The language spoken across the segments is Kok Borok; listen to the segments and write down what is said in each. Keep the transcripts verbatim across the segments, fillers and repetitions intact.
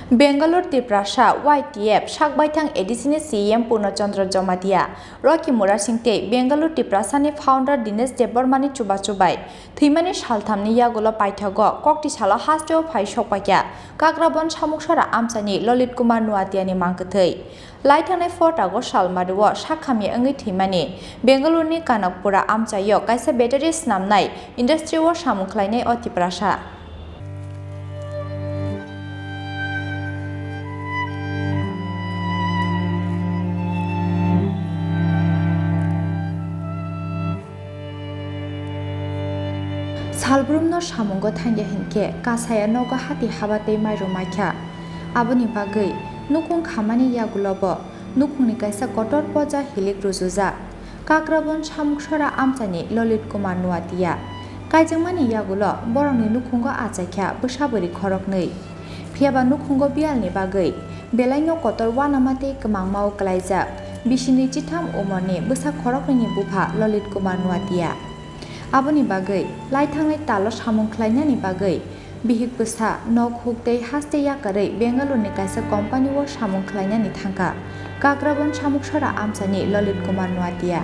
Bengaluru Tiprasa Y T F sak baithang A D C ni C E M Purno Chandra Jamatia, Rocky Murasing tei Bengaluru Tiprasa ni founder Dinesh Debbarma ni chubachu bai thwimani saltham ni yagulo paithago kokti salo hasteo phai sokpaikha Kakrabon Samuksara amchaini Lalit Kumar Nuatia ni mangkwthwi. Laithangnai four August salmari o sak hamya wngwi thwimani Bengaluru ni Kanakpura amchaio kaisa battery snamnai industry o samung khlainai o Tiprasa. Salbrumno samungo thangya hinkhe kasaya nogo hati haba tei mairum maikha. Aboni bagwi nukhung khamani yagulobo nukhungni kaisa kotor poja hilik rujujak. Kakrabon Samuksara amchaini Lalit Kumar Nuatia. Kaijwngmani yagulo borokni nukhungo achaikha bwsa bwrwi khoroknwi. Phiyaba nukhungo biyalni bagwi belaino kotor uanama tei kwmangmao kwlaijak bisini chitham umorni bwsa khoroknwini bupha Lalit Kumar Nuatia. Aboni bagwi laithangnai talo samung khlainani bagwi bihik bwsa nok huk tei haste yakarwi Bengaluru ni kaisa company o samung khlainani thangkha Kakrabon Samuksara amchaini Lalit Kumar Nuatia.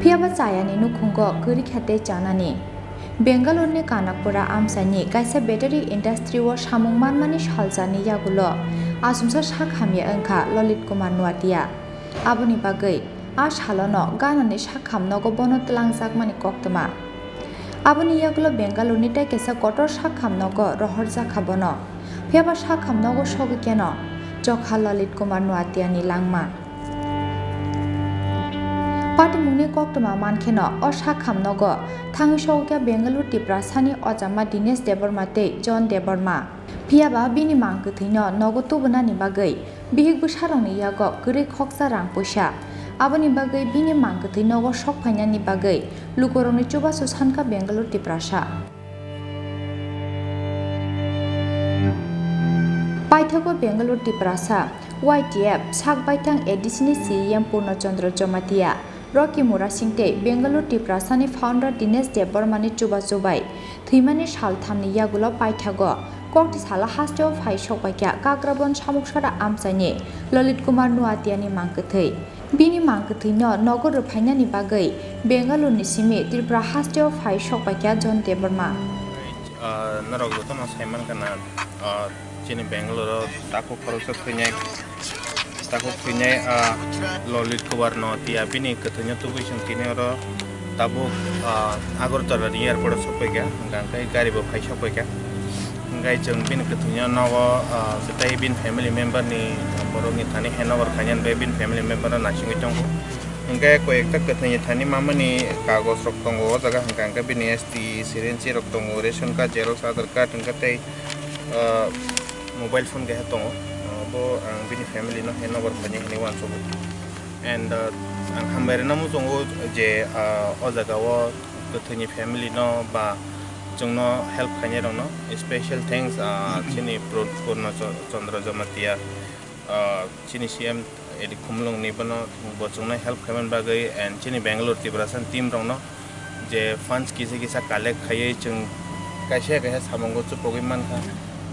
Phiyaba chayani nukhungo kwrwikha tei chanani. Bengaluru ni Kanakpura amchaini kaisa battery industry o samung manmani salcharni yagulo achomsa sak hamya wngkha Lalit Kumar Nuatia. Aboni bagwi a salono ganani sakham nogo bono twlangjakmani koktwma. Aboni yagulo Bengaluru ni tei kaisa kotor sakham nogo rohorjakha bono. Phiyaba sakham nogo sogwi keno chokha Lalit Kumar Nuatia ni langma. Patimungni koktwma mankheno o sakham nogo thangwi sogwikha Bengaluru Tiprasani ojama Dinesh Debbarma tei John Debbarma. Phiyaba bini mang kwthwino nogo tubunani bagwi bihik bwsarokni yago kwrwi khoksa rang puisa. Aboni bagwi bini mang kwthwi nogo sok phainani bagwi lukurokni chubachu sankha Bengaluru Tiprasa. Paithago Bengaluru Tiprasa Y T F sak baithang A D C ni C E M Purno Chandra Jamatia, Rocky Murasing tei Bengaluru Tiprasani founder Dinesh Debbarmani chubachu bai thwimani sal thamni yagulo paithago kokti salo hasteo phai sokpaikha Kakrabon Samuksara amchaini Lalit Kumar Nuatiani mang kwthwi. Bini mang kwthwino nogo rwphainani bagwi Bengaluru ni simi Tripura hasteo phai sokpaikha John Debbarma. Ah, norok jotono saimankha na, ah, chini Bangalore o takhuk khoroksa thwinai, takhuk thwinai, ah, Lalit Kumar Nuatia bini kwthwino tubui chwng tini oro tabuk, ah, Agartala ni airport o sokpaikha, hwnkha hwnkhe gari bo phai sokpaikha. Hwnkhe chwng bini kwthwino nogo, ah, tei bini family member ni borokni thani handover khainani bagwi bini family member no naisingwi tongo. Hwnkhe koi ekta kwthwini thani mamani kagoj rok tongo o jaga, hwnkha hwnkhe bini S T, syringe rok tongo, ration card, xerox, Aadhaar card, hwnkhe tei, ah, mobile phone keha tongo. Ah, bo ang bini family no handover khainai hinwi uansugo. And, ah, ang hambai rwna muchungo je, ah, o jaga o kwthwini family no ba chwngno help khainai rokno special thanks, ah, chini Pur-, Purno Cho-, Chandra Jamatia, ah, chini C M A D Khumulwng ni bono bo chwngno help khaimani bagwi and chini Bangalore Tiprasa team rokno je funds kisa kisa collect khaiwi chwng kaisa kaisa samungo chupogwi mankha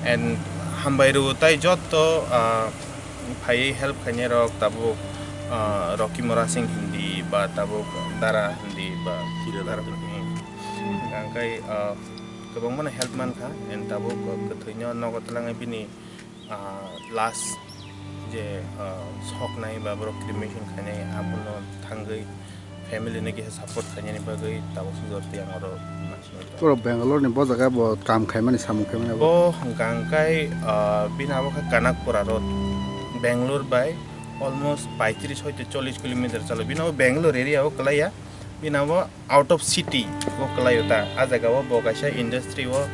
and hambai rw tai jotto, ah, phaiwi help khainai rok tabuk, ah, Rocky Mora Singh hindi ba tabuk Dara hindi ba Dara, hmm. Hwnkhe, ah, kwbangmano help mankha and tabuk kwthwino nogo twlangwi bini, ah, last je, ah, soknai ba borok cremation khainai abono thangwi family no kisa support khainani bagwi tabuk sujor tei ang oro naisingwi tongo. Borok Bangalore ni bo jaga bo kam khaimani samung khaimani abo. Bo hwnkha hwnkhe, ah, bini abo khe Kanakpura road, Bangalore bai almost paitris hoite chollish kilometer chalo. Bini abo Bangalore area o kwlaiya. Bini abo out of city o kwlaio ta. A jaga o bo kaisa industry o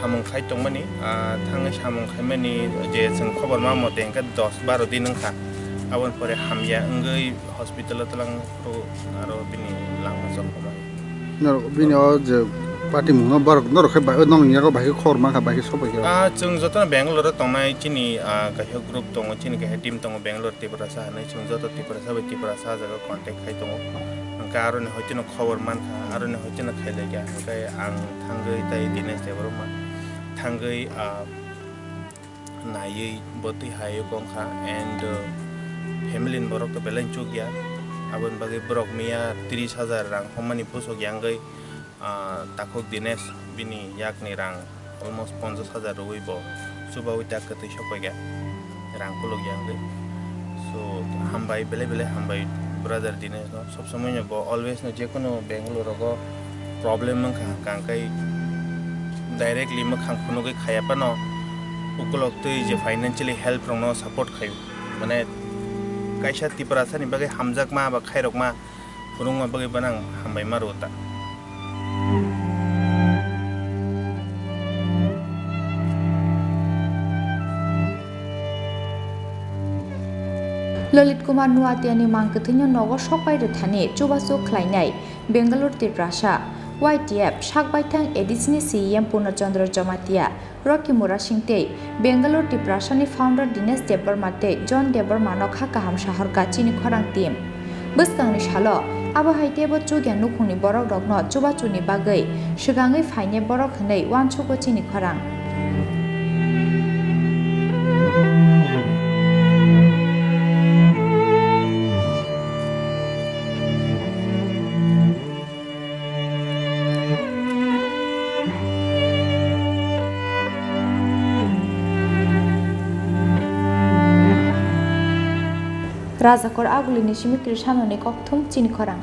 samung khai tongmani, ah, thangwi samung khaimani je chwng khobor ma mote hwnkhe dos baro din wngkha. Aboni pore hamya wngwi hospital o twlang phuru aro bini langma chok kwmai. Norok bini o je patimungno borok norok khe bai, nokni yago bai khe khobor mankha, bai khe sok bai khe. Ah, chwng jotono Bangalore o tongnai chini, ah, kaisa group tongo, chini kaisa team tongo Bangalore Tiprasa hinwi, chwng joto Tiprasa bai Tiprasa ah jaga contact khai tongo. Hwnkhe aroni hoiteno khobor mankha, aroni hoiteno khailaikha, hwnkhe ang thangwi tai Dinesh Debbarma. Tangwi, ah, naiwi bo twi hai wngkha and, uh, family ni borok to belai chukya. Aboni bagwi borok miya tris hajar rang hwnmani pusok yangwi, ah, takhuk Dinesh bini yakni rang almost ponchash hajar rwui bo chubaui tak kwtwi sokpaikha rang kuluk yangwi. So, hambai, belai belai hambai brother Dinesh no. Sob somoi no bo always no jekono Bangalore rogo problem wngkha, hwnkha hwnkhe directly mwkhang phunugwi khaya phano ukulok twi je financially help rokno support khaio. Mane kaisa Tiprasa ni bagwi hamjakma ba khairokma phunukma bagwi bono ang hambai ma rwo ta. Lalit Kumar Nuatiani mang kwthwino nogo sokpai rwthani chubachu khlainai Bangalore Tiprasa. Y T F sak baithang A D C ni C E M Purno Chandra Jamatia, Rocky Murasing tei Bangalore Tiprasa ni founder Dinesh Debbarma tei John Debbarma no kha kaham sahorkha chini khorang team. Bwskangni salo abo hai teibo chukya nukhungni borok rokno chubachuni bagwi swkangwi phainai borok hwnwi uansugo chini khorang. Rajakor Agulini simi Krishanoni kokthum chini khorang.